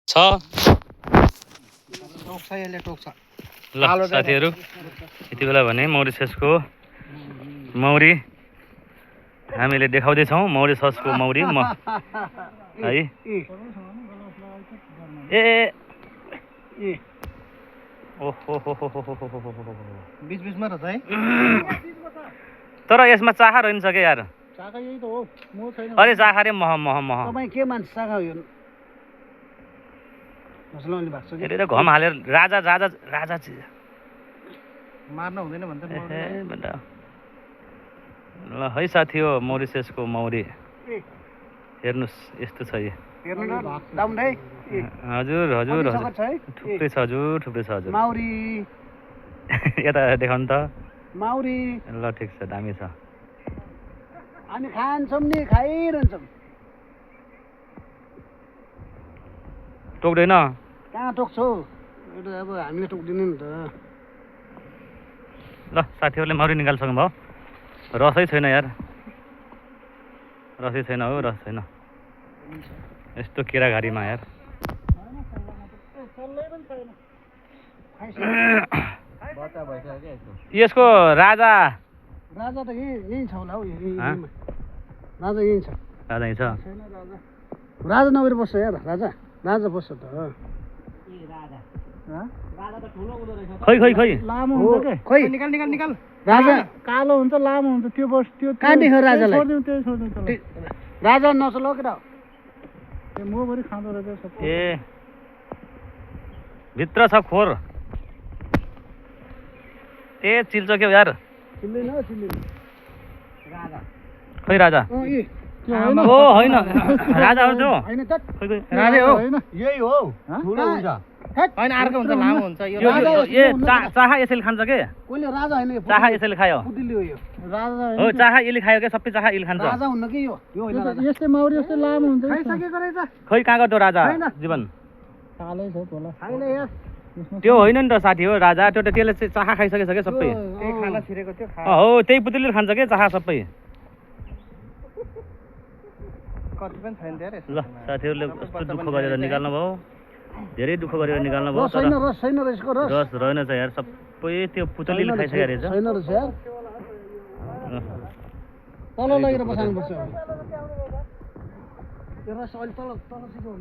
छ ल साथीहरू यति बेला भने मौरिससको मौरी हामीले देखाउँदैछौँ मौरिससको मौरी है ए ओहो बीच-बीचमा रहेछ है तर यसमा चाखा रहन्छ के यार चाका यही त हो म छैन अरे चाखा रे मह तपाई के मान्छ चाका हो यो मसलाले भाग्छ के यसले त घम हालेर राजा मार्न हुँदैन भन्छ ल है साथी हो मौरिससको मौरी हेर्नुस् यस्तो छ यो हजुर थुप्रै छ हजुर माउरी यता देखाउनु त माउरी ल ठिक छ दामी छ हामी खान्छौँ नि खाइरहन्छौँ टोक्दैन कहाँ टोक्छौ यो त अब हामीले टोक्दिनौँ नि त ल साथीहरूले मौरी निकाल्सक्नु भयो रसै छैन यार रसै छैन हो रस छैन यस्तो केराघारीमा यार यसको राजा त यही छ होला हौ राजा यही छ राजा यही छ राजा नगरी बस्छ यार राजा बस्छ त खै लामो हुन्छ के खै निकाल राजा कालो हुन्छ लामो हुन्छ त्यो बस त्यो कहाँ देख्यो राजालाई राजा नचल के त मोभरि खाँदो रहेछ ए भित्र छ खोर ए चिल्छ के यार खै राजा ओ होइन राजा हो त्यो राजा हो यही हो ठुलो हुन्छ हैन अर्को हुन्छ लामो हुन्छ यो ए चाहा यसैले खान्छ के कोइले राजा हैन चाहा यसैले खायो पुतिले हो यो राजा हो चाहा यसले खायो के सबै चाहा यसले खान्छ राजा हुन्न के यो होइन राजा यस्तै माउरी यस्तै लामो हुन्छ खाइसकेको रहेछ खै कहाँको त्यो राजा जीवन कालै छ होला छैन यार त्यो होइन नि त साथी हो राजा त्यो त त्यसले चाहा खाइसकेछ के सबै त्यही खाना छिरेको थियो हो त्यही पुतलीले खान्छ के चाहा सबै कति पनि छैन धेरै ल साथीहरूले कस्तो दुःख गरेर निकाल्नु भयो धेरै दुःख गरेर निकाल्नु भयो तर छैन रहेछ रस रहेन छ यार सबै त्यो पुतलीले खाइसकेको रहेछ छैन रहेछ यार तल लगेर बसाल्नु पर्छ यो रस अलि तल सिधो